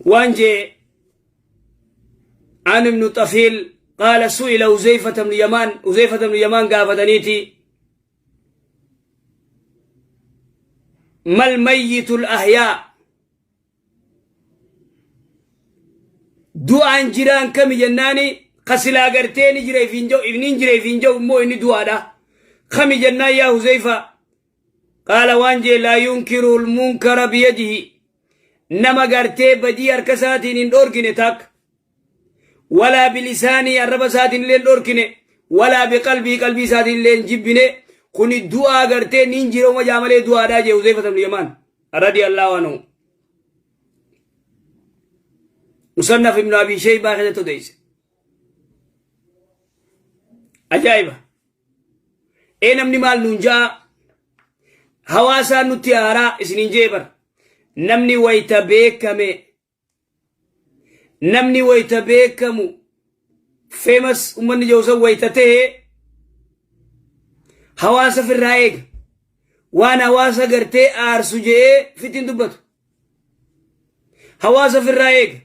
Waan jee an ibnu Xafiil qaala su'ila Huzeyfata ibnu Yamaan, Huzeyfata ibnu Yamaan gaafataniiti mal mayyitul ahyaa, du'aan jiraan kami jennaani, ka silaa gartee ni jira ifiin jau, inni hin jira ifiin jau immoo inni du'aadha kami jennaan, yaa Huzeyfa, qaala waan jee, laa yunkiru lmunkara biyadihi, nama gartee badii harka isaatiin hin dhorkine takka, walaa bilisaanii, arraba isaatiin illee hin dhorkine, walaa biqalbii, qalbii isaatiin illee hin jibbine, kuni du'aa gartee niin jira uma jaamalee du'aadhaa jee Huzeyfata ibnu Yamaan radiyallahu anhu. Musannaf ibnu Abi Sheybaa keessatti odeesse. Ajaa'iba! Ee, namni maal nuun ja'a, hawaasaan nutti haaraa isiniin jee bar. Namni wayta beekame, namni wayta beekamu, famous ummanni jawsan wayta ta'e, hawaasa firraa eega. Waan hawaasa gartee aarsu je'ee fitti hin dubbatu. Hawaasa firraa eega.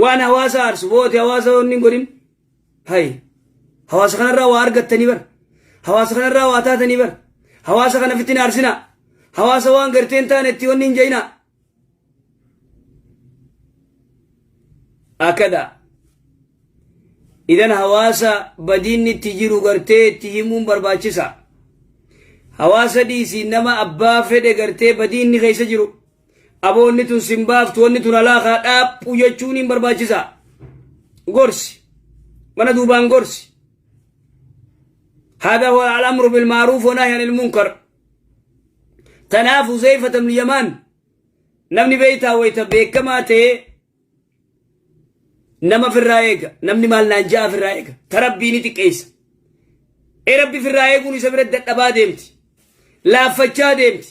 Waan hawaasa aarsu boote hawaasa wanni hin godhin. Hay, hawaasa kanarraa waa argattanii bar, hawaasa kanarraa waa taatanii bar, hawaasa kana fitti hin aarsinaa, hawaasa waan gartee hin taane itti wanni hin je'inaa. Akada idan hawaasa badiinni itti jiru gartee itti himuun barbaachisa. Hawaasa dhiisii, nama abbaa fedhe gartee badiinni keessa jiru, aboonni tun sin baaftu, wanni tun alaakaa dhaaphu jechuun hin barbaachisa. Gorsi mana duubaan gorsi. هذا هو الأمر بالمعروف ونهي عن المنكر. Tanaaf Huzeyfata ibn Yamaan, namni beeytaa wayta beekamaa ta'ee nama firraa eega, namni maal naan ja'a firraa eega, ta Rabbii ni xiqqeessa. Ee, Rabbi firraa eeguun isa bira dadhabaa deemti, laaffachaa deemti.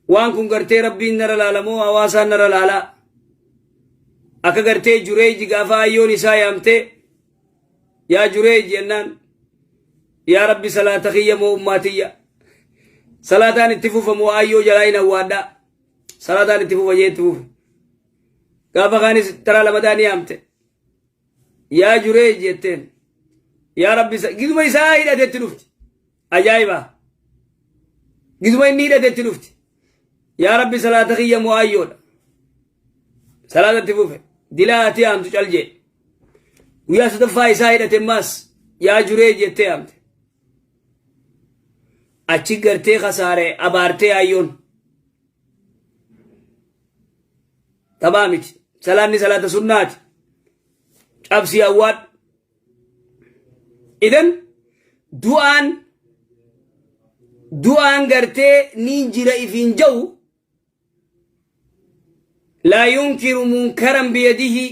Waan kun gartee Rabbiin nara laalamoo hawaasaan nara laalaa? Akka gartee Jureeji gaafa ayyoon isaa yaamtee, yaa Jureeji jennaan, yaa Rabbi, salaata kiyya moo ummaatiyya? Salaataan itti fufa moo ayyoo jalaa hin awwaadhaa? Salaataan itti fufa jee itti fufe. Gaafa kaanis taraa lamataa ni yaamte, yaa Jureeji jetteen, yaa Rabbi, gizuma isaa hidhatetti dhufti. Ajaa'iba! Gizuma inni hidhatetti dhufti. Yaa Rabbi, salaata kiyya moo ayyoodha? Salaata itti fufe. Dilaa ati yaamtu cal jee. Guyyaa sadaffaa isaa hidhate maas, yaa Jureeji jettee yaamte. Achi gartee kasaare, abaartee ayyoon. Taphaa miti. Salaanni salaata sunnaati. Cabsii awwaadhu. Idan du'aan gartee niin jira ifiin ja'u, laa yunkiru munkaran biyadihi,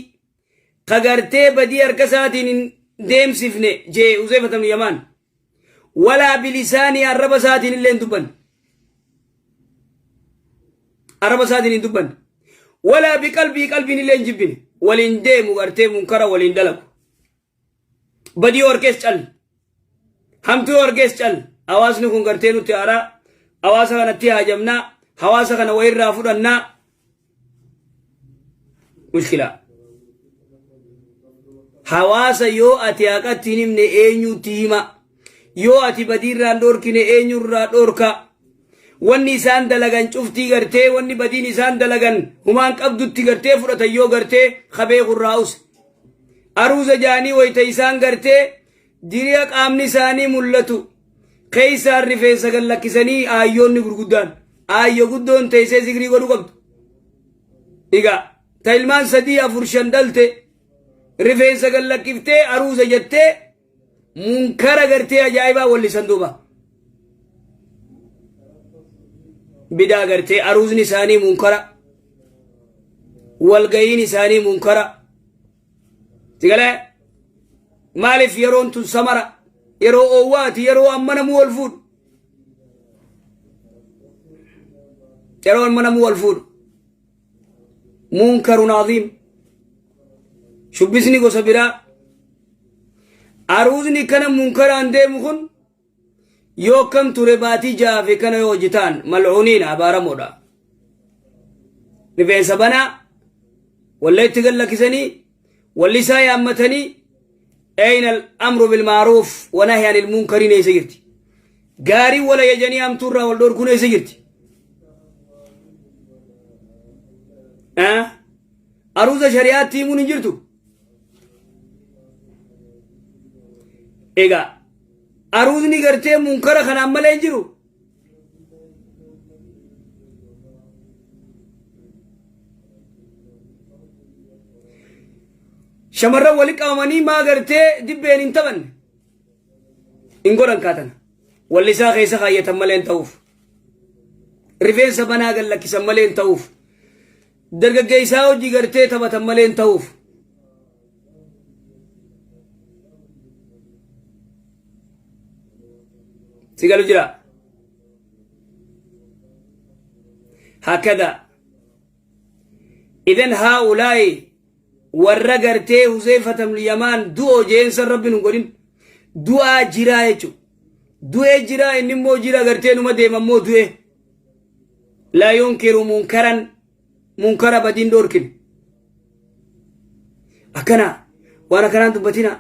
ka gartee badii harka isaatiin hin deemsifne jee Huzeyfata ibn Yamaan, walaa bilisaanii, arraba isaatiin illee hin dubbanne, arraba isaatiin hin dubbanne, walaa biqalbii, qalbiin illee hin jibbine, waliin deemu gartee munkara waliin dalagu. Badii yoo argees cal, hamtuu yoo argees cal. Hawaasni kun gartee nutti haaraa, hawaasa kanatti haajamnaa, hawaasa kana wayirraa fudhannaa, mushkilaa. Hawaasa yoo ati haqatti hin himne eenyutti hima? Yoo ati badiirraan dhorkine eenyurraa dhorka? Wanni isaan dalagan cuftii gartee, wanni badiin isaan dalagan humaan qabdutti gartee fudhatan, yoo gartee kabeekurraa use. Aruuza jaanii wayta isaan gartee diriya qaamni isaanii mul'atu keessaan rifeensa gad lakkisanii, aayyoonni gurguddaan, aayyo guddoon teessee zikrii godhu qabdu. Egaa ta ilmaan sadii, afur, shan dhalte rifeensa gad lakkiftee aruuza jettee munkara gartee ajaa'ibaa wallisan duuba. Bidaa gartee aruuzni isaanii munkara, walga'iin isaanii munkara. Sigalee maaliif yeroon tun samara, yeroo oowwaati, yeroo amma namuu wal fuudhu. Yeroo amma namuu wal fuudhu. Munkarun aziim. Shubbisni gosa biraa. Aruuzni kana munkaraan deemu kun yoo kam ture baatii 6 fi kana yoo hojjetaan mal'uuniin abaaramoodha. Rifeensa banaa walla itti gad lakkisanii wallisaa yaammatanii ayna al-amru bilmaaruuf wa nahyi anil munkariin eessa jirti? Gaarii wal ajajanii hamtuurraa wal dhorkuun eessa jirti? Aruuza shari'aatti himuun hin jirtu? Egaa aruuzni gartee munkara kanaan malee hin jiru. Shamarran wali qabamanii maa gartee dibbeen hin taphanne hin godhan kaatana. Wallisaa keessa kaayyatan malee hin ta'uuf. Rifeensa banaa gad lakkisan malee hin ta'uuf. Dargaggeessaa hojii gartee taphatan malee hin ta'uuf. Si galu jira. Hakada. Idan haa'ulaa'i warra gartee Huzeyfata ibn Yamaan du'oo jeensan rabbi nun godhin. Du'aa jiraa jechuudha. Du'ee jiraa inni immoo jira gartee numa deema immoo du'ee. Laa yunkiru munkaran munkara badiin dhoorkine. Akkana waan akkanaan dubbatina.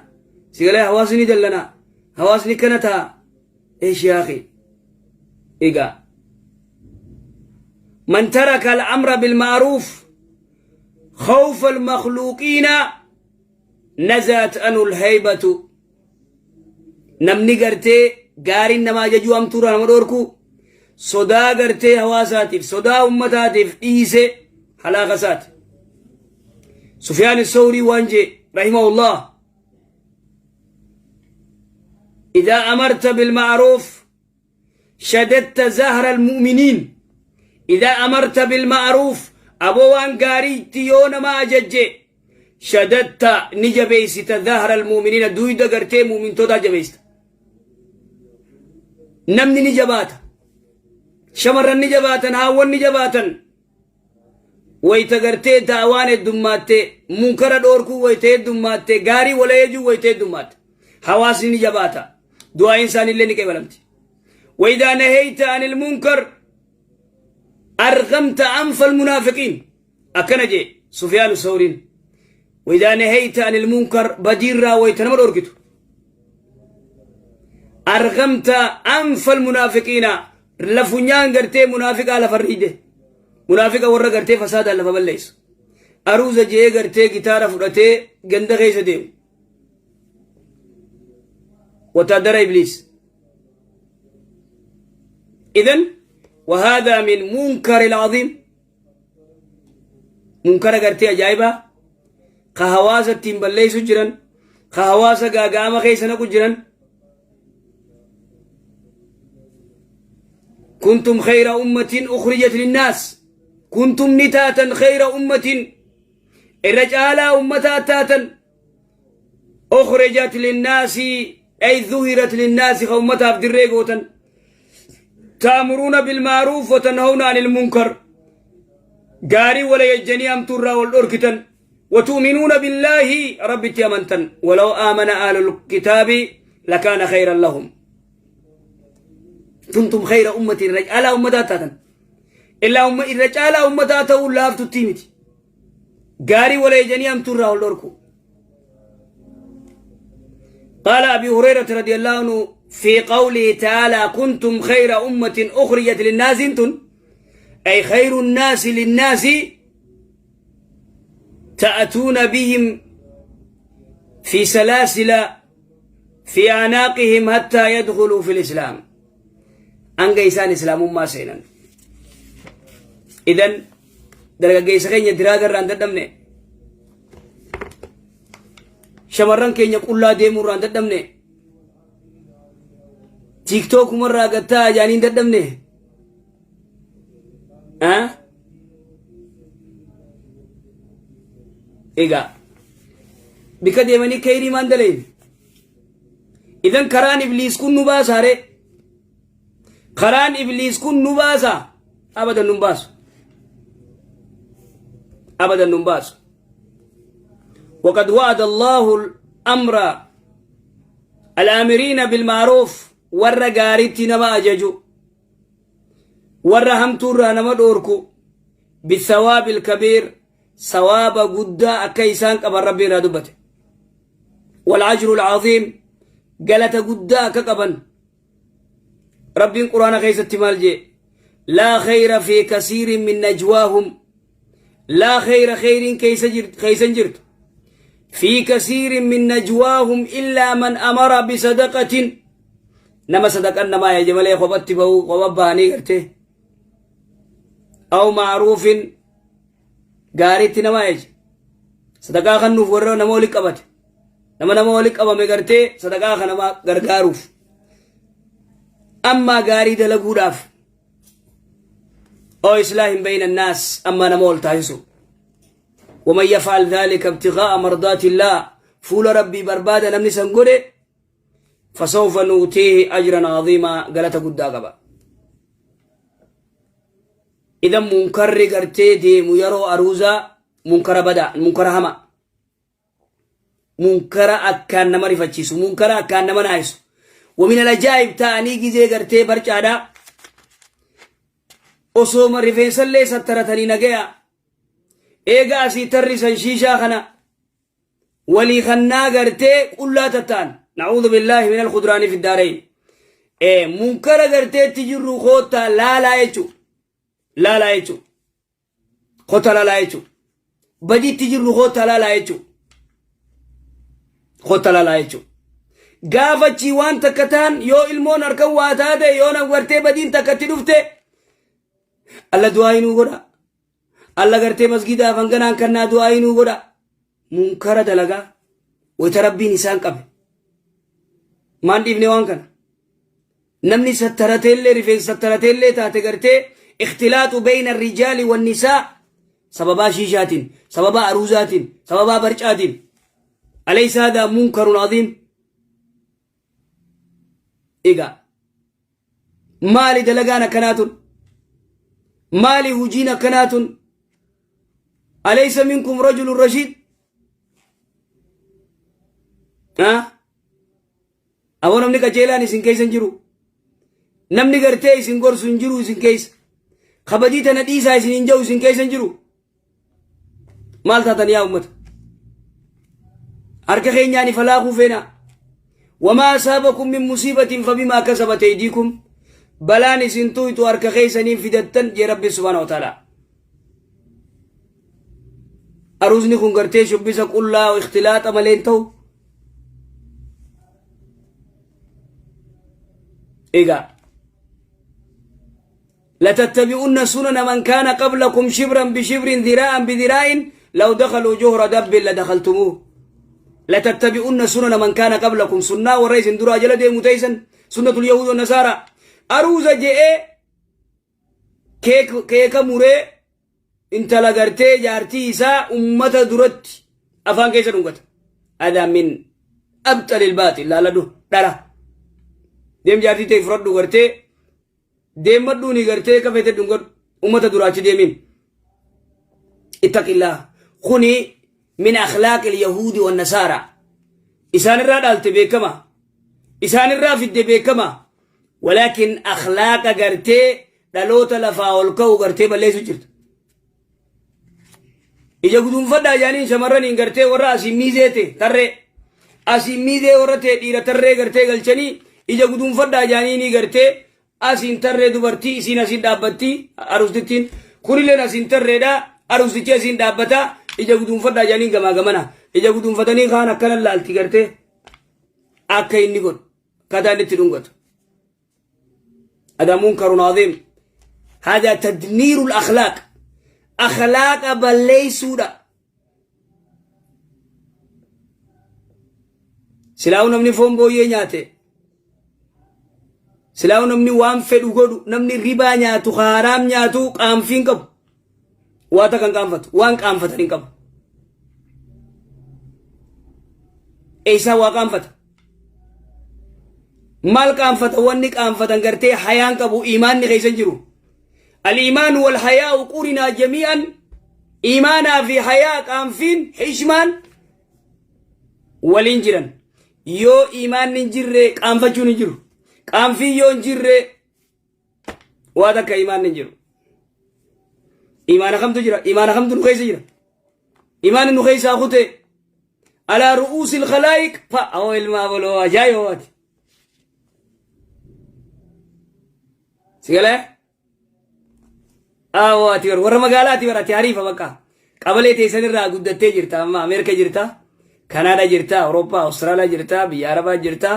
Sigalee hawaasni ni dallana. Hawaasni kana ta'a. Eesh yaa akhi. Egaa. Man taraka al-amra bil-ma'ruuf khawfa al-makhluuqiina nazaat anu al-haybatu. Namni gartee gaariin nama ajajuu hamtuurraa nama dhoorku sodaa gartee hawaasaatiif sodaa ummataatiif dhiise halaaka isaati. Sufyaan Sawrii waan jee rahimahullah إذا أمرت بالمعروف شددت زهر المؤمنين إذا أمرت بالمعروف أبو وان غاريتي يونا ما أججي شددت نجبيست ظهر المؤمنين دويدا غرتي مؤمن تودا جبيست نمني نجبات شمرن نجباتن هاون نجباتن wayta gartee da'awaan heddummaatti munkara dhoorkuu wayta heddummaatti gaarii wal ajajuu wayta heddummaatti hawaasni ni jabaata du'aa'iin isaaniillee ni qeebalamti. وإذا نهيت عن المنكر أرغمت أنف المنافقين أكنجي سفيان الثوري وإذا نهيت عن المنكر بدير ويتنمر أركتو أرغمت أنف المنافقين لفنيان قرتي منافقة لفريده Munaafiqa warra gartee fasaadaan lafa balleessu. Aruuza je'ee gartee gitaara fudhatee ganda keessa deemu. Wataadara Ibliis. Idan وهذا من منكر العظيم munkara gartee ajaa'ibaa ka hawaasa ittiin balleessu jiran ka hawaasa gaaga'ama keessa naqu jiran kuntum khayra ummatin ukhrijat linnaas kuntum ni taatan khayra ummatin irra caalaa ummataa taatan ukhrijat linnaasi ay zuhirat linnaasi ka ummataaf dirree gootan taamuruuna bilmaaruuf wa tanhawna anil munkar gaarii wal ajajjanii hamtuurraa wal dhorkitan وتؤمنون بالله ربي أمنتن ولو آمن أهل الكتاب لكان خيرا لهم كنتم خير أمة رجال أمة تاتن إلا أمة الرجال أمة تاو لافتو تيمتي غاري ولا يجني أم ترى والدوركو قال أبي هريرة رضي الله عنه في قوله تعالى كنتم خير أمة أخرجت للناس انتم أي خير الناس للناس تأتون بهم في سلاسل في أعناقهم حتى يدخلوا في الإسلام أنجا إسان إسلام ما سينا إذن dargaggeessa keenya diraaga irraa hin dadhabne shamarran keenya qullaa deemuu irraa hin dadhabne tiiktookumarraa gattaa ajaanii hin dadhabne. Egaa bika deemanii keyrii maan dalayin idan karaan ibliis kun nu baasaare karaan ibliis kun nu baasa abadan nun baasu abadan nun baasu. وقد وعد الله الأمر الآمرين بالمعروف warra gaaritti nama ajaju warra hamtuurraa nama dhoorku Bisawaabil kabiir, sawaaba guddaa akka isaan qaban Rabbiin irraa dubbate. Wal ajrul aziim, galata guddaa akka qaban. Rabbiin Quraana keessatti maal jee? Laa khayra fi kasiirin min najwaahum. Laa khayra, khayriin keessa hin jirtu. Fi kasiirin min najwaahum illaa man amara bisadaqatin. Nama sadaqan namaa yaje malee kophatti bahuu, kopha bahanii gartee. Aw ma'ruufin, gaariitti nama ajaje. Sadaqaa kennuuf warra nama walitti qabate. Nama walitti qabame gartee sadaqaa kan nama gargaaruuf. Ammaa gaarii dalaguudhaaf. Oo islaahin bayna naas, ammaa nama wal taasisu. Waman yaf'al dhaalika ibtighaa'a mardaatillaah, fuula Rabbii barbaada namni san godhe, fasawfa nuutiihi ajran aziimaa, galata guddaa qaba. Idan munkarri gartee deemu yeroo aruuzaa munkara badaa, munkara hama, munkara akkaan nama rifachiisu, munkara akkaan nama naayisu. Wamin alajaa'ib, ta'anii gizee gartee barcaadhaa osooma rifeensallee sattaratanii nagaya, eega asii tarrisan shiishaa kana walii kannaa gartee qullaa tatta'an. Na'uudhu billaahi min alkhudraani fi daarayn. Munkara garteetti jirru koottaa laalaa jechuu, laalaa jechuu, koottaa laalaa jechuu, badiitti jirru koottaa laalaa jechuu, koottaa laalaa jechuu. Gaafachii waan takka ta'an, yoo ilmoon harkan waa taate, yoo na gartee badiin takkatti dhufte, alla du'aa inuu godha, alla gartee masgidaaf hanganaan kannaa du'aa inuu godha. Munkara dalagaa wayita Rabbiin isaan qabe maan dhiifne waan kana? Namni sattarateellee, rifeensa sattarateellee taate gartee ikhtilaaxu bayna rijaali wan nisaa, sababaa shiishaatiin, sababaa aruuzaatiin, sababaa barcaatiin. Alaysa hadaa munkarun aziim? Egaa maali dalagaan akkanaa tun? Maali hujiin akkanaa tun? Alaysa minkum rajulun rashiid? Aboo, namni qajeelaan isin keessa hin jiru. Namni gartee isin gorsu hin jiru isin keessa. Kabadii tana dhiisaa isin hin jiru isin keessa hin jiru. Maal taatan yaa ummata? Harka keenyaan ifa laaquu feena. Wamaa asaabakum min musiibatin fabimaa kasabat aydiikum. Balaan isin tuytu harka keessaniin fidattan jee Rabbi subhaanahu wa ta'ala. Aruuzni kun gartee shubbisa qullaa ikhtilaaxa malee hin ta'u. Egaa لتتبعن سنن من كان قبلكم شبرا بشبر، ذراعا بذراع، لو دخلوا جحر ضب لدخلتموه. لتتبعن سنن من كان قبلكم، سنة warra isin duraa jala deemu teeysan، سنة اليهود والنصارى. Aruuza je'ee keeka muree intala gartee jaartii isaa ummata duratti afaan keessa dhungata. هذا من أبطل الباطل. Laaladhu, dhara deem, jaartii ta'e fudhadhu, gartee deemmadhuuni, gartee kafeete dhungadhu, ummata duraachi deemin. اتق الله. Kuni من أخلاق اليهود والنصارى. Isaan irraa dhaalte beekama, isaan irraa fidde beekama, ولكن akhlaaqa gartee dhaloota lafaa ol ka'u gartee balleessu jirtu. Ija guduunfadhaa jaaniin shamarraniin gartee warra asii miizee ta'e tarree, asii miizee warra ta'e dhiira tarree gartee galchanii, ija guduunfadhaa jaaniinii gartee asiin tarree dubartii, isiin asiin dhaabbatti arustittiin, kunilleen asiin tarreedha, arustichi asiin dhaabbata. Ija guduunfadhaa jaaniin gamaa gamana ija guduunfatanii kaan akkana laalti gartee akka inni godhu, akkaataa inni itti dhungatu. هذا منكر عظيم، هذا تدمير الأخلاق، أخلاق balleessuudha. Silaa'u namni foon booyyee nyaate, silaa'u namni waan fedhu godhu, namni ribaa nyaatu, haaraam nyaatu, qaanfiin qabu, waa takka hin qaanfatu, waan qaanfatan hin qabu. Eessaa waa qaanfata? Maal qaanfata? Wanni qaanfatan gartee hayaan qabu, imaanni keessa hin jiru. الإيمان والحياء قرنا جميعا. Imaanaa fi hayaa, qaanfiin, hishmaan waliin jiran. Yoo imaanni hin jirre qaanfachuun hin jiru. Qaanfiin yoo hin jirre waa takka imaanni hin jiru. Imaana kamtu jira? Imaana kamtu nu keessa jira? Imaanni nu keessaa kute. Alaa ru'uusil khalaayiq fa awoo ilmaa boloo ajaa'iba waati. Si galee? Awoo ati bar warra magaalaati bar ati hariifa bakka. Qabalee teessan irraa guddattee jirta amma Ameerika jirta, Kanaada jirta, Awurooppaa, Awustiraaliyaa jirta, biyya Arabaa jirta.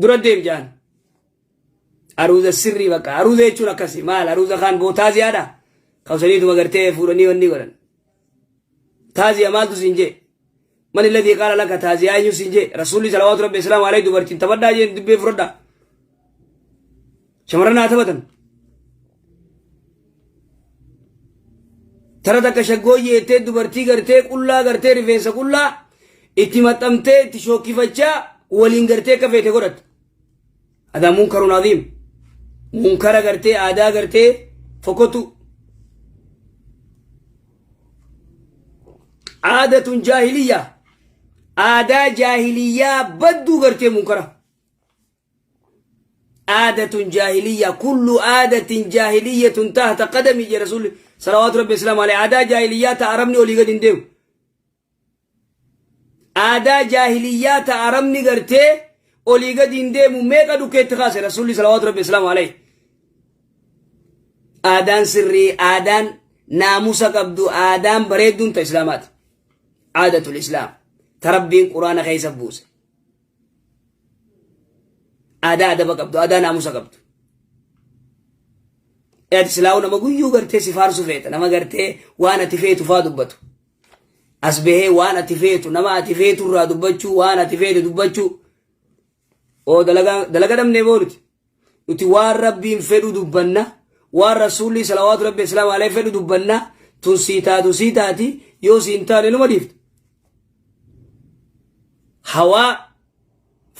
Dura deem jaan. Aruuza sirrii bakka. Aruuza jechuun akkasi. Maal aruuza kaan boo taaziyaadha. Kawsaniituma gartee fuudhanii wanni godhan. Taaziya maaltu siin jee? Man illadii qaala laka taaziyaa eenyu siin jee? Rasuulli salawaatu rabbi islaamu alayhi dubartiin taphadhaa jeen dubbee fudhadhaa. Shamarran haa taphatan. Tara takka shaggooyyee jettee dubartii gartee qullaa gartee rifeensa qullaa itti maxxamtee itti shookkifachaa waliin gartee akka feete godhatte. Adaa munkarun aziim. Munkara gartee aadaa gartee fokotu. Aadatun jaahiliyyaa. Aadaa jaahiliyyaa badduu gartee munkara. Aadatun jaahiliyyaa kullu aadatin jaahiliyyatun tahta qadamii jedhe rasuulli salawaatu rabbi islaamu alayhi. Aadaa jaahiliyyaa ta arabni olii gadi hin deemu. Aadaa jaahiliyyaa ta arabni gartee olii gadi hin deemu meeqa dhukkeetti kaase rasuulli salawaatu rabbi islaamu alayhi. Aadaan sirrii, aadaan naamusa qabdu, aadaan bareedduun ta islaamaati. Aadatul islaam. Ta rabbiin quraana keessa buuse. Aadaa adaba qabdu, aadaa naamusa qabdu. Ati silaa'uu nama guyyuu gartee si faarsu feeta, nama gartee waan ati feetu faa dubbatu. As bahee waan ati feetu, nama ati feetu irraa dubbachuu, waan ati feete dubbachuu. Oo dalagaa dalaga dhabnee boo nuti. Nuti waan rabbiin fedhu dubbanna, waan rasuulli salawaatu rabbi islaamu alayhi fedhu dubbanna, tun sii taatu sii taati, yoo sii hin taane numa dhiifta. Hawaa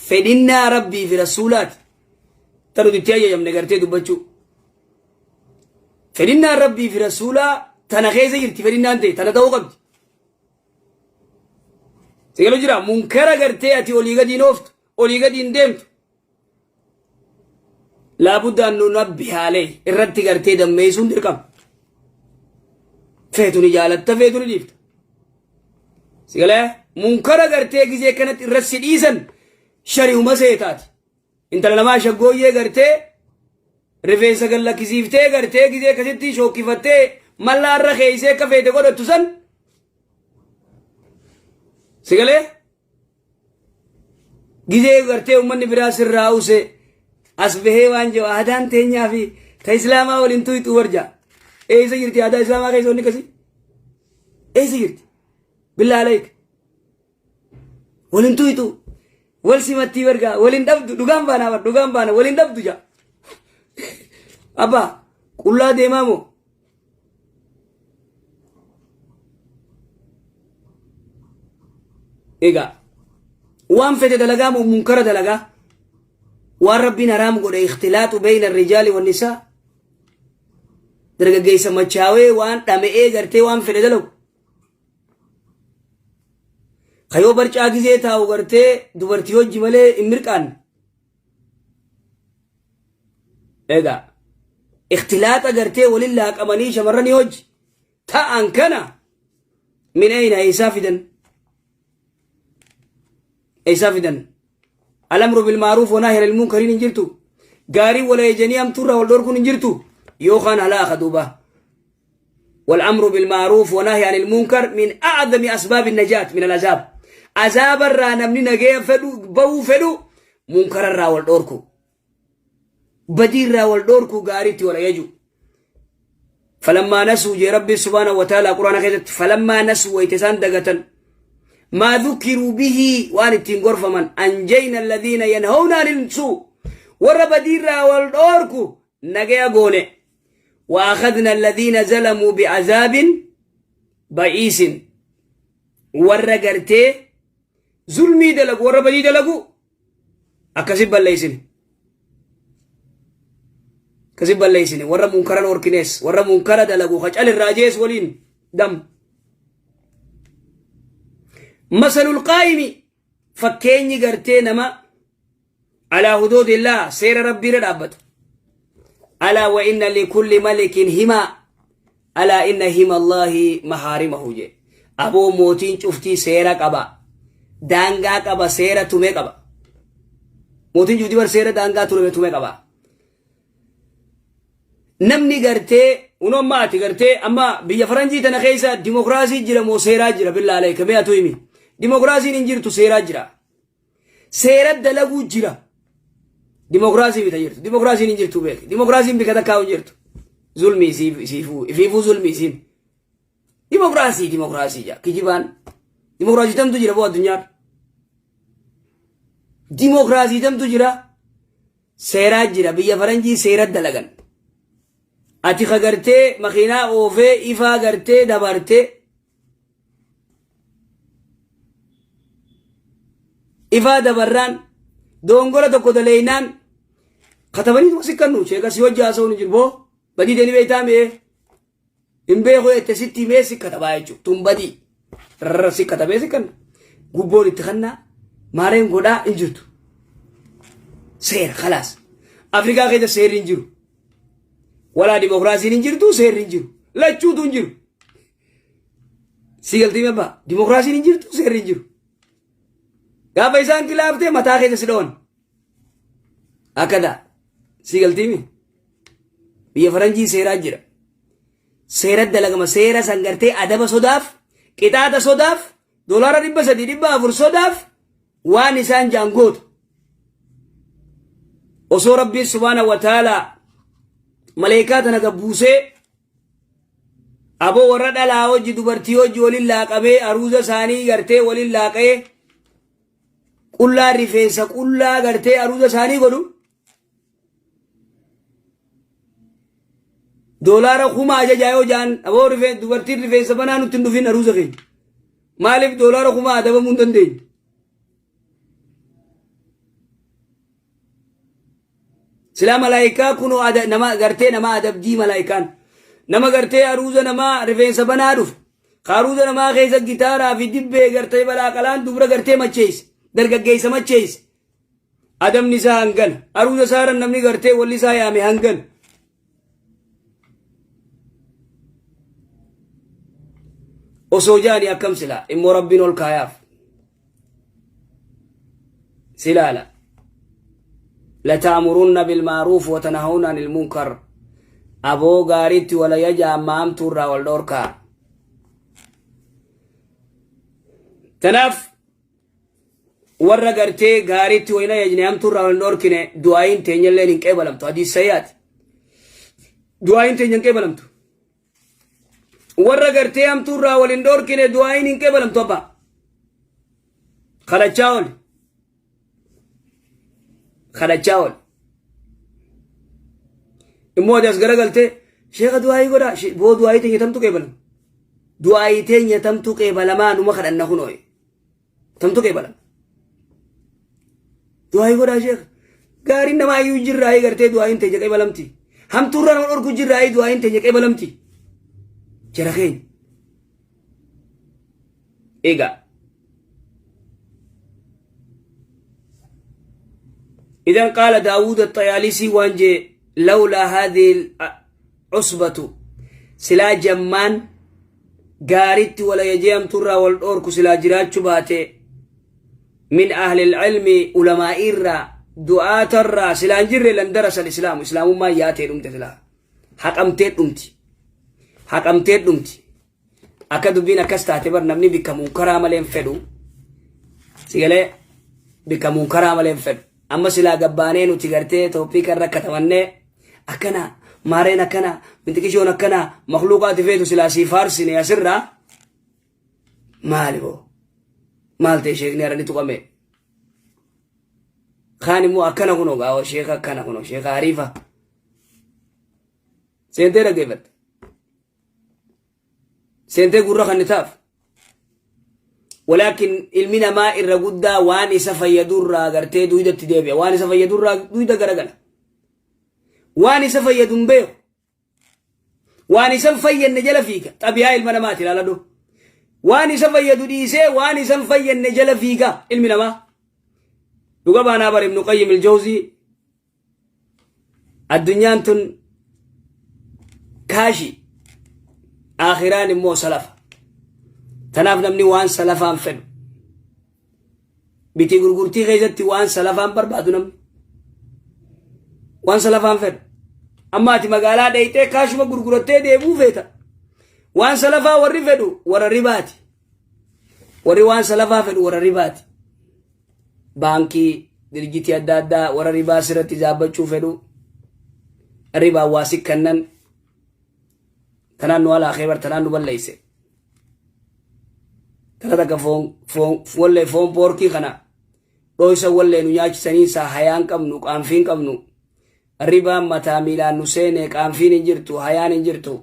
fedhinnaa rabbii fi rasuulaati. Ta nuti itti ajajamne gartee dubbachuu. Fedhinnaan rabbii fi rasuulaa tana keessa jirti fedhinnaan ta'e tana ta'uu qabdi. Sigalu jira munkara gartee ati olii gadi hin ooftu olii gadi hin deemtu. Laabudda an nunabbiha alayhi irratti gartee dammeessuun dirqama. Feetu ni jaalatta feetu ni dhiifta. Sigalee munkara gartee gizee kanatti irratti si dhiisan shari'uma seetaati. Intala namaa shaggooyyee gartee rifeensa gad lakkisiiftee gartee gizee akkasitti shookkifattee mallaa irra keeysee akka feete godhattu san sigalee gizee gartee ummanni biraa sirraa use as bahee waan jiru aadaan teenyaa fi ta islaamaa waliin tuyxuu warja eessa jirti aadaa islaamaa keessa wanni akkasii eessa jirti billaa alayk Walin tuyxu. Wal simattii bargaa. Walin dhabdu. Dhugaan baanaa bar. Dhugaan baana. Walin dhabdu ja. Abbaa qullaa deemaa moo? Egaa waan fedhe dalagaa moo munkara dalagaa? Waan rabbiin haraam godhe ikhtilaaxu beeyna rijaali wan nisaa. Dargaggeessa machaawee waan dhama'ee gartee waan fedhe dalagu. Kayoo barcaa gizee taa'u gartee dubartii hojji malee hin mirqaanne. Egaa ikhtilaaxa gartee waliin laaqamanii shamarranii hojji ta'an kana min ayna eessaa fidan? Eessaa fidan? Alamru bil ma'ruuf wa nahyi anil munkariin hin jirtu. Gaarii wal ajajanii hamtuurraa wal dhorkuun hin jirtu. Yookaan halaaka duuba. والأمر بالمعروف ونهي عن المنكر من أعظم أسباب النجاة من العذاب عذاب الرا نمني نجي فدو بو فدو منكر الرا والدوركو بدي الرا والدوركو غاريتي ولا يجو فلما نسوا جي ربي سبحانه وتعالى قرآن كيست فلما نسوا ويتسان دقة ما ذكروا به وان اتين غرفة أنجينا الذين ينهون عن السوء ورا بدي الرا والدوركو نجي غوني وأخذنا الذين ظلموا بعذاب بئيس warra gartee zulmii dalagu warra badii dalagu akkasi balleessine akkasi balleessine warra munkara dhorkines warra munkara dalagu ka calirraa jees waliin dam masalul qaa'imi fakkeenyi gartee nama alaa huduudillah seera rabbiirra dhaabbatu alaa wa inna likulli malikin himaa Alaa inna hima Allaahi mahaarimahu jee. Aboo mootiin cuftii seera qaba. Daangaa qaba seera tume qaba. Mootiin cuftii bar seera daangaa tume tume qaba. Namni gartee unoo amma ati gartee amma biyya faranjii tana keessa dimokiraasii jira moo seeraa jira billaa alayka mee atu himi. Dimokiraasiin hin jirtu seeraa jira. Seera dalaguu jira. Dimokiraasii mita jirtu. Dimokiraasiin hin jirtu beeki. Dimokiraasiin bika takkaa hin jirtu. Zulmii siifuu ifiifuu zulmii isiin. Dimokiraasii dimokiraasii jaa kijibaan. Dimokiraasii tamtu jira boo addunyaarra. Dimokiraasii tamtu jira. Seeraa jira biyya faranjii seera dalagan. Ati ka gartee makiinaa oofee ifaa gartee dabartee ifaa dabarraan doongora tokko daleeynaan katabanii tuma sikkannu sheeka si hojii haasa'uun hin jiru boo badii deeni beektaa mee hin beeku jette sitti himee si katabaa jechuudha tun badii rarra si katabee si kanna gubboon itti kannaa maareen godhaa hin jirtu seera kalaas Afrikaa keessa seerri hin jiru walaa dimokiraasiin hin jirtu seerri hin jiru lachuutu hin jiru. Si galtee abbaa dimokiraasiin hin jirtu seerri hin jiru. Gaafa isaan kilaaftee mataa keessa si dhawan. Akkada si galtee biyya faranjii seeraa jira. Seera dalagama seera san gartee adaba sodaaf qixaaxa sodaaf doolaara 300 400 sodaaf waan isaan jaan goota. Osoo rabbiin subhaana wa ta'ala maleekaa tana gabbuusee Aboo warra dhalaa hojii dubartii hojii waliin laaqamee aruuza isaanii gartee waliin laaqee qullaa rifeensa qullaa gartee aruuza isaanii godhu. Doolaara kuma ajajaa yoo jaan aboo rifeen dubartiin rifeensa banaa nutti hin dhufin aruuza keenya. Maaliif doolaara kuma adabamuu hin dandeenye? Silaa malaayikaa kunoo ada, nama gartee nama adabdii malaayikaan. Nama gartee aruuza namaa rifeensa banaa dhufe. Ka aruuza namaa keessa gitaaraa fi dibbee gartee balaa qalaan dubra gartee macheesse. Dargaggeessa macheesse. Adabni isaa hangana. Aruuza isaarra namni gartee walli isaa yaame hangana. Osoo jaanii akkam silaa immoo rabbiin ol kaayaaf. Silaala. Lata'murunna bilma'ruuf wa tanahawna anil munkar. Aboo gaariitti wal ajaja amma hamtuu irraa wal dhorkaa. Tanaaf warra gartee gaariitti wal hin ajajne hamtuu irraa wal hin dhorkine du'aayiin teenyalleen hin qeebalamtu. Hadiis sayyaati. Du'aayiin teenya hin qeebalamtu. Warra gartee hamtuu irraa wal hin dhorkine du'aayiin hin qeebalamtu abbaa. Kadhachaa ooli. Kadhachaa ooli. Immoo ati as garagaltee sheeka du'aayii godhaa boo du'aayii teenya tamtu qeebalama. Du'aayii teenya tamtu qeebalamaa numa kadhanna kunooyi. Tamtu qeebalama. Du'aayii godhaa sheeka. Gaariin namaa iyyuu jirraayii gartee du'aayiin teenya qeebalamti. Hamtuurraa nama dhorku jirraayii du'aayiin teenya qeebalamti. Jara keenya. Egaa. إذا قال داود الطيالسي وانجي لولا هذه العصبة سلا جمان gaaritti wal ajajee hamtuurraa wal dhoorku silaa jiraachuu baate min ahli ilmi ulamaa'iirraa du'aatarraa silaa hin jirre lan darasa islaamu islaamummaan yaatee dhumte silaa haqamtee dhumti haqamtee dhumti akka dubbiin akkas taate bar namni bikka munkaraa malee hin fedhu sigalee bikka munkaraa malee hin fedhu Amma silaa gabbaanee nuti gartee tooppiika irra katabannee akkana maareen akkana minxiqishoon akkana makluuqa ati feetu silaa sii faarsine asirraa maali boo maal ta'e sheekni har'a ni tuqame kaan immoo akkana kunoo gaawa sheeka akkana kunoo sheeka hariifa seentee dhaggeeffatte seentee gurra kannitaaf walaakin ilmi namaa irra guddaa waan isa fayyadurraa gartee duydatti deebi'a waan isa fayyadurraa duyda garagala waan isa fayyadu hin beeku waan isa hin fayyadne jala fiiga xabiyaa ilma namaati ilaaladhu waan isa fayyadu dhiisee waan isa hin fayyadne jala fiiga ilmi namaa dhuga baanaa bar ibnu qayyim iljawzii Addunyaan tun kaashii. Aakhiraan immoo salafa. Tanaaf namni waan salafaan fedhu. Bitii gurgurtii keessatti waan salafaan barbaadu namni. Waan salafaan fedhu. Amma ati magaalaa dheeyxee kaashuma gurgurattee deemuu feeta. Waan salafaa warri fedhu warra ribaati. Warri waan salafaa fedhu warra ribaati. Baankii, dirjitii adda addaa warra ribaa sirratti zaabbachuu fedhu. Ribaa waa sikkannan. Tanaan nu alaa bar tanaan nu balleeyse. Tana takka foon foon wallee foon poorkii kana dhooysa wallee nu nyaachisanii isaa hayaan qabnu qaanfiin qabnu ribaan mataa miilaan nu seene qaanfiin hin jirtu hayaan hin jirtu.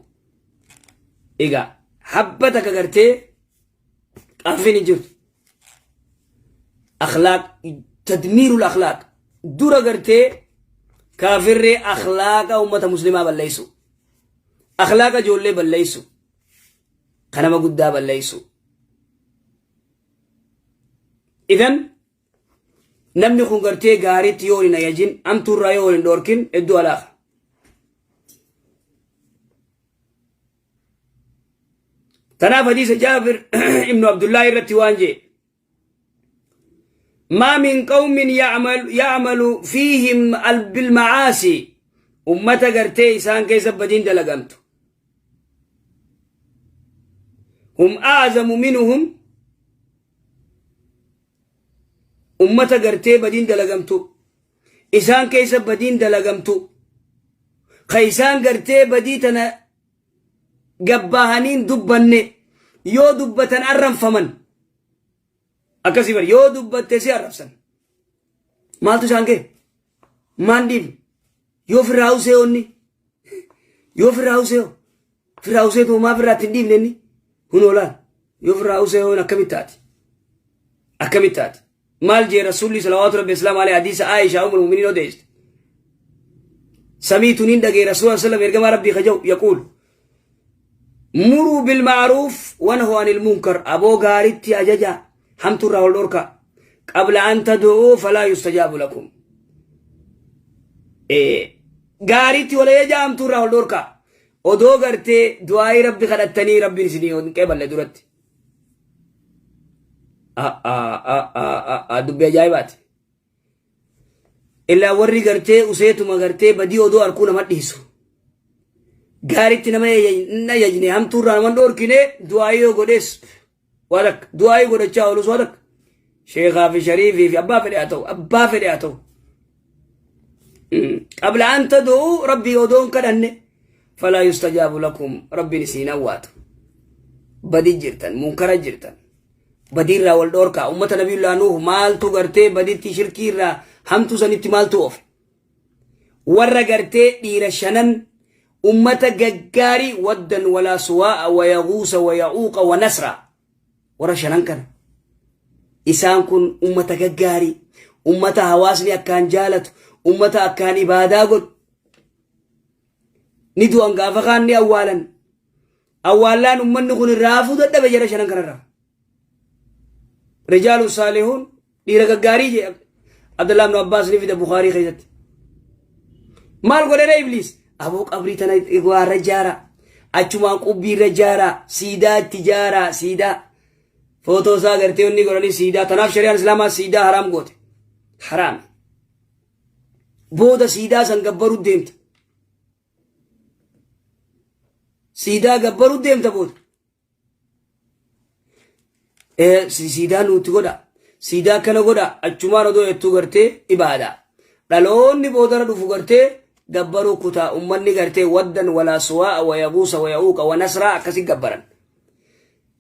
Egaa habba takka gartee qaanfiin hin jirtu. Akhlaaq tadmiirul akhlaaq dura gartee kaafirri akhlaaqa ummata muslimaa balleessu. Akhlaaqa ijoollee balleessu. Ka nama guddaa balleessu. Idan namni kun gartee gaariitti yoo hin ajajin hamtuurraa yoo hin dhorkin hedduu alaaka. Tanaaf hadiisa Jaabir ibnu Abdullaahi irratti waan jee. ما من قوم يعمل فيهم بالمعاصي أمة قرتي إسان كيس بدين دلقمت هم أعظم منهم أمة قرتي بدين دلقمت إسان كيس بدين دلقمت خيسان قرتي بديتنا gabbahaniin dubbanne yoo dubbatan arranfaman akkasii bar yoo dubbatte si arrabsan maaltu isaan ga'e maan dhiibne yoo firraa usee onni yoo firraa usee hoo firraa usee too maa firraa ittiin dhiibne inni kun oolaan yoo firraa usee hoon akkamitti taati akkamitti taati maal jee rasuulli salawaatu rabbi islaam alayhi hadiisa Aisha umul mu'miniin odeessite samiitu nin dhagee rasuula sallam ergamaa rabbii kaja'u yaquul muruu bilma'ruuf wanhu anil munkar aboo gaaritti ajaja hamtu irraa wal dhorka qabla an tad'uu falaa yustajaabu lakum gaariitti wal ajaja hamtu irraa wal dhorka odoo gartee du'aa'ii rabbi kadhattanii rabbiin isinii hin qeeballe duratti Dubbii ajaa'ibaati. Illaa warri gartee useetuma gartee badii odoo arkuu nama dhiisu. Gaaritti nama hin ajajne hamtuurraa nama dhoorkine du'aayii yoo godhees waan akka du'aayii godhachaa oolus waan akka sheekaa fi shariifii fi abbaa fedhe haa ta'u abbaa fedhe haa ta'u. Qabla an tad'uu rabbii odoo hin kadhanne falaa yustajaabu lakum rabbiin isin hin awwaatu. Badii jirtan munkara jirtan badiirraa wal dhoorkaa ummata nabiyullaa nuuh maaltu gartee baditti shirkiirraa hamtuu sanitti maaltu oofe. Warra gartee dhiira shanan ummata gaggaarii waddan walaa suwaa'a wayaguusa waya'uuqa wa nasra warra shanan kana isaan kun ummata gaggaarii ummata hawaasni akkaan jaalatu ummata akkaan ibaadaa godhu ni du'an gaafa kaan ni awwaalan awwaallaan ummanni kun irraa hafuu dadhabe jara shanan kanarraa rijaalu saalihuun dhiira gaggaarii jee Abdullah ibn Abbaas ni fida Bukhaarii keessatti maal godhere ibliis aboo qabrii tana irra jaara achumaan qubbii irra jaara siidaa itti jaara siidaa footoo isaa gartee inni godhanii siidaa tanaaf shari'aan islaamaa siidaa haraam goote haraam booda siidaa san gabbaruu deemta siidaa gabbaruu deemta booda Siidaa nuti godha. Siidaa akkana godha. Achumaan odoo jettuu gartee ibaada. Dhaloonni boodara dhufu gartee gabbaruu kutaa ummanni gartee waddan walaa suwaa'a wayaguusa waya'uuqa wanasraa akkasi gabbaran.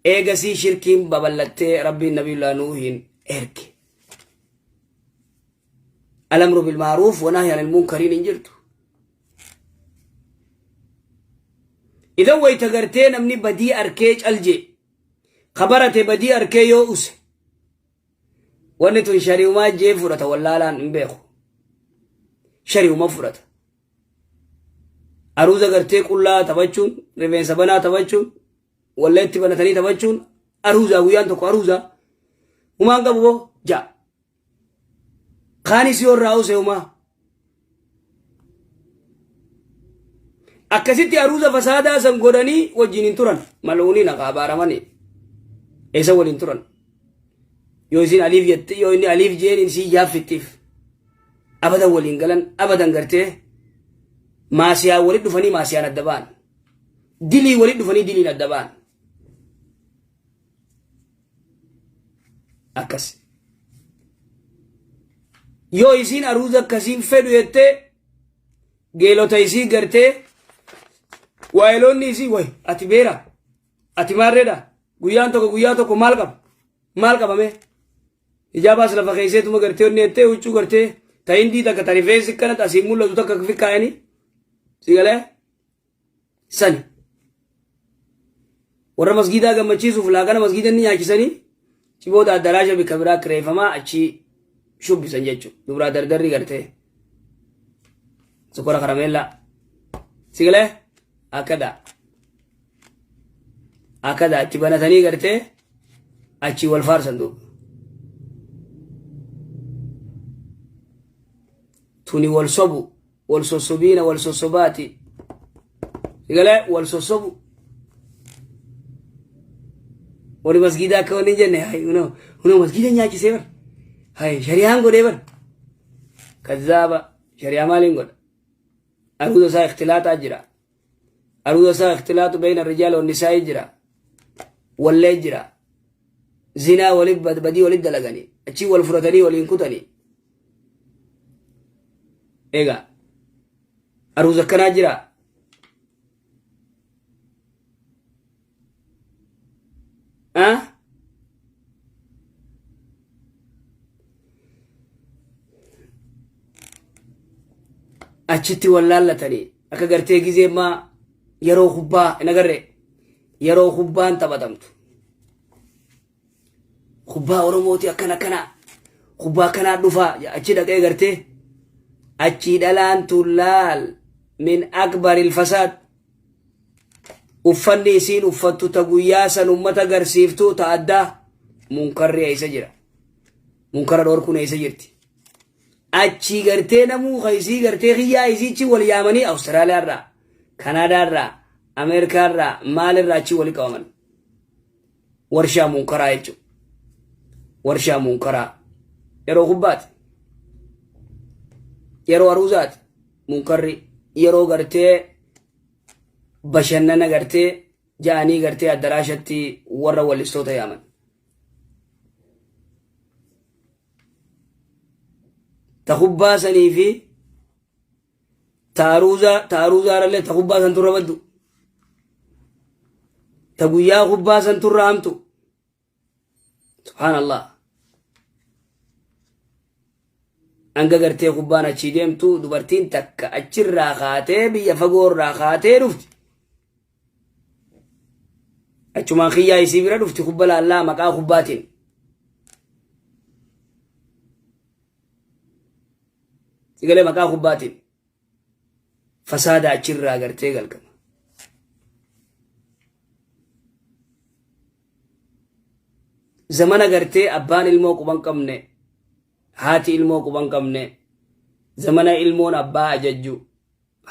Eegasii shirkiin babal'attee rabbiin nabiyullaa nuuhiin erge. Alamru bilmaaruuf wanaahi anil munkariin hin jirtu. Idan wayta gartee namni badii arkee calje ka barate badii arkee yoo use wanni tun shari'umaa jee fudhata wallaalaan hin beeku shari'uma fudhata aruuza gartee qullaa taphachuun rifeensa banaa taphachuun walleetti banatanii taphachuun aruuzaa guyyaan tokko aruuzaa humaan qabu boo ja'a Kaanis yoo irraa use homaa. Akkasitti aruuza fasaadaa san godhanii wajjin hin turan. Mal'uuniin haqa abaaramanii. Eessa waliin turan? Yoo isin aliif jette, yoo inni aliif jeen isii jaaffittiif. Abadan waliin galan, abadan gartee maasiyaan walitti dhufanii maasiyaan adda ba'an. Dilii walitti dhufanii diliin adda ba'an. Akkas. Yoo isiin aruuza akkasiin fedhu jettee geelota isii gartee waayiloonni isii way ati beera ati maarreedha guyyaan tokko guyyaa tokko maal qaba maal qabame ijaabaas lafa keesseetuma gartee onni jettee huccuu gartee ta hindii takka ta rifeensi kanatti asiin mul'atu takka fikkaayanii si galee sani warra masgiidaa gammachiisuuf laaqana masgiida inni nyaachisanii cibooda addaraasha bikka biraa kireeffamaa achii shubbisan jechuudha. Dubraa dardarri gartee sukora karameellaa sigalee akkadaa akkadaa itti banatanii gartee achii wal faarsan duuba. Tuni wal sobu wal sossobiina wal sossobaati sigalee wal sossobu wani masgiida akka wani hin jenne hay uno uno masgiida nyaachisee bar hay shari'aan godhee bar kazzaaba shari'aa maaliin godha aruuza isaa ikhtilaaxaa jira aruuza isaa ikhtilaaxu bayna rijaal wa nisaa'i jira wallee jira zinaa wali badii walit dalaganii achii wal fudhatanii waliin kutanii Egaa aruuza akkanaa jira. Ah? Achitti wallaallatanii akka gartee gizee ammaa yeroo kubbaa hin agarre yeroo kubbaan taphatamtu. Kubbaa Oromooti akkana akkana kubbaa akkanaa dhufaa achi dhaqee gartee achii dhalaan tullaal min akbaril fasaad uffanni isiin uffattu ta guyyaa san ummata garsiiftu ta addaa munkarri eessa jira munkara dhorkuun eessa jirti achii gartee namuu ka isii gartee kiyyaa isiichi wal yaamanii Awustiraaliyaa irraa Kanaadaa irraa Ameerikaa irraa maalirraa achii wali qabaman warshaa munkaraa jechuudha. Warshaa munkaraa yeroo kubbaati yeroo aruuzaati munkarri yeroo gartee bashannana gartee ja'anii gartee addaraashatti warra wallistoota yaaman. Ta kubbaa sanii fi ta aruuzaa ta aruuzaarallee ta kubbaa san turra baddu ta guyyaa kubbaa san turra hamtu subhaanallah hanga gartee kubbaan achii deemtu dubartiin takka achirraa kaatee biyya fagoorraa kaatee dhufti achumaan kiyyaa isii bira dhufti kubba laallaa maqaa kubbaatiin Sigalee maqaa kubbaatiin fasaada achirraa gartee galgama. Zamana gartee abbaan ilmoo quban qabne haati ilmoo quban qabne zamana ilmoon abbaa ajajju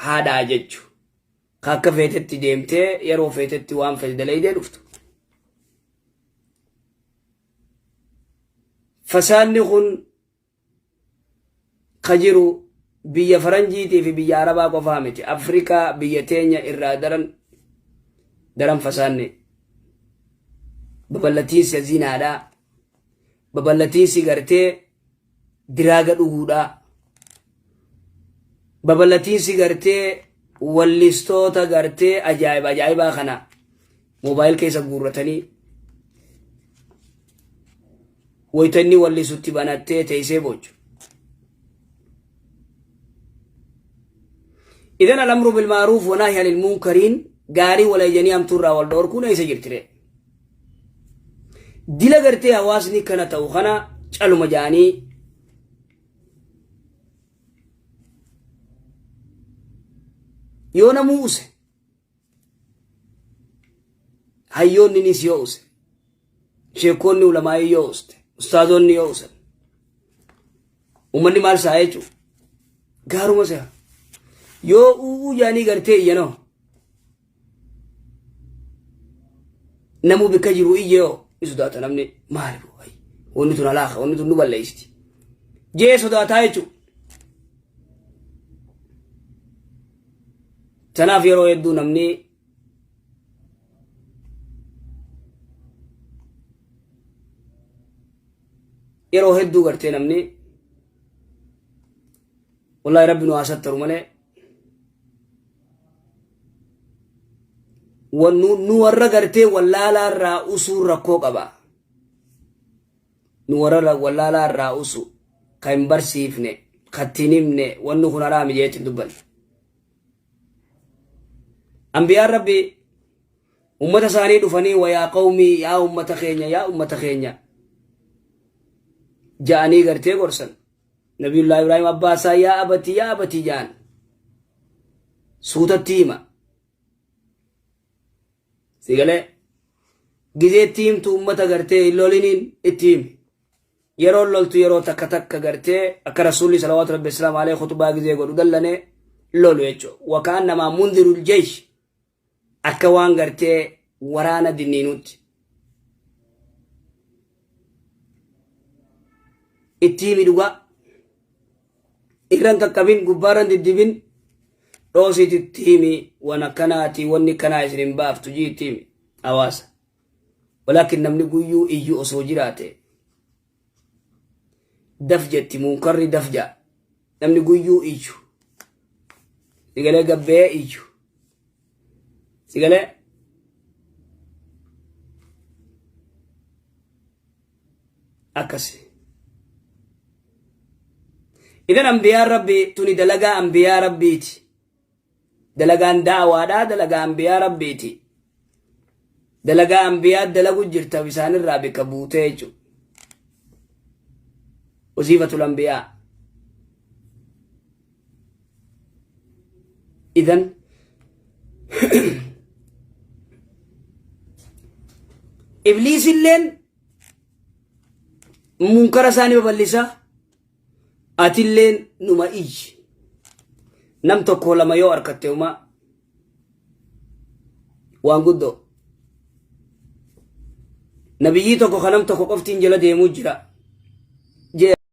haadha ajajju ka akka feetetti deemtee yeroo feetetti waan feete dalaydee dhuftu. Fasaadni kun ka jiru biyya faranjiitii fi biyya arabaa qofaa miti. Afrikaa biyya teenya irraa daran daran fasaadni babal'atiinsa zinaadhaa babal'atiinsi gartee diraaga dhuguudhaa babal'atiinsi gartee wallistoota gartee ajaa'iba ajaa'ibaa kana moobaayil keessa guurratanii wayta inni wallisutti banattee teessee boochu. Idan al-amru bil ma'ruuf wa nahyi anil munkariin gaarii wal ajajanii hamtuurraa wal dhoorkuun eessa jirti ree? Dila gartee hawaasni kana ta'u kana caluma ja'anii yoo namuu use hayyoonninis yoo use sheekkoonni ulamaa'ii yoo uste ustaazonni yoo usan ummanni maal sa'a jechuudha gaaruma se'a yoo u'uu jaanii gartee iyyanoo Namuu bikka jiru iyyee hoo ni sodaata namni maali boo ayi wanni tun halaaka wanni tun nu balleessiti. Jee sodaataa jechuudha. Tanaaf yeroo hedduu namni yeroo hedduu gartee namni wallahi rabbi nu haa sattaru malee nu warra gartee wallaalaa irraa usuun rakkoo qaba. Nu warra wallaalaa irraa usu kan hin barsiifne kan itti hin himne wanni kun haraami jeetti hin dubbanne. Ambiyaan rabbi ummata isaanii dhufanii wa yaa qawmii yaa ummata keenya yaa ummata keenya ja'anii gartee gorsan. Nabiyullaa Ibraahim abbaa isaa yaa abatii yaa abatii ja'an. Suutatti hima. Sigalee gizeetti himtu ummata gartee hin loliniin itti himi. Yeroon loltu yeroo takka takka gartee akka Rasuulli salawaatu rabbi islaam alayhi khutbaa gizee godhu dallanee lolu jechuudha. Wakaan namaa mundirul jaysh akka waan gartee waraana dinniinuutti. Itti himi dhugaa. Irran qaqqabin gubbaarran diddibin dhoosiiti itti himi waan akkanaati wanni kanaa isin hin baaftu jii itti himi hawaasa. Walaakin namni guyyuu iyyu osoo jiraate daf jetti munkarri daf ja'a. Namni guyyuu iyyu. Sigalee gabbee iyyu. Sigalee akkasi. Idan ambiyaan rabbii tuni dalagaa ambiyaa rabbiiti. Dalagaan da'awaadhaa dalagaa ambiyaa rabbiiti. Dalagaa ambiyaa dalagu jirta isaanirraa bikka buutee jechuudha. Waziifatul ambiyaa. Idan ibliisilleen munkara isaanii babal'isa. Atilleen numa iyyi. Nam tokko lama yoo arkatte uma waan guddoo. Nabiyyii tokko ka nam tokko qoftiin jala deemuu jira.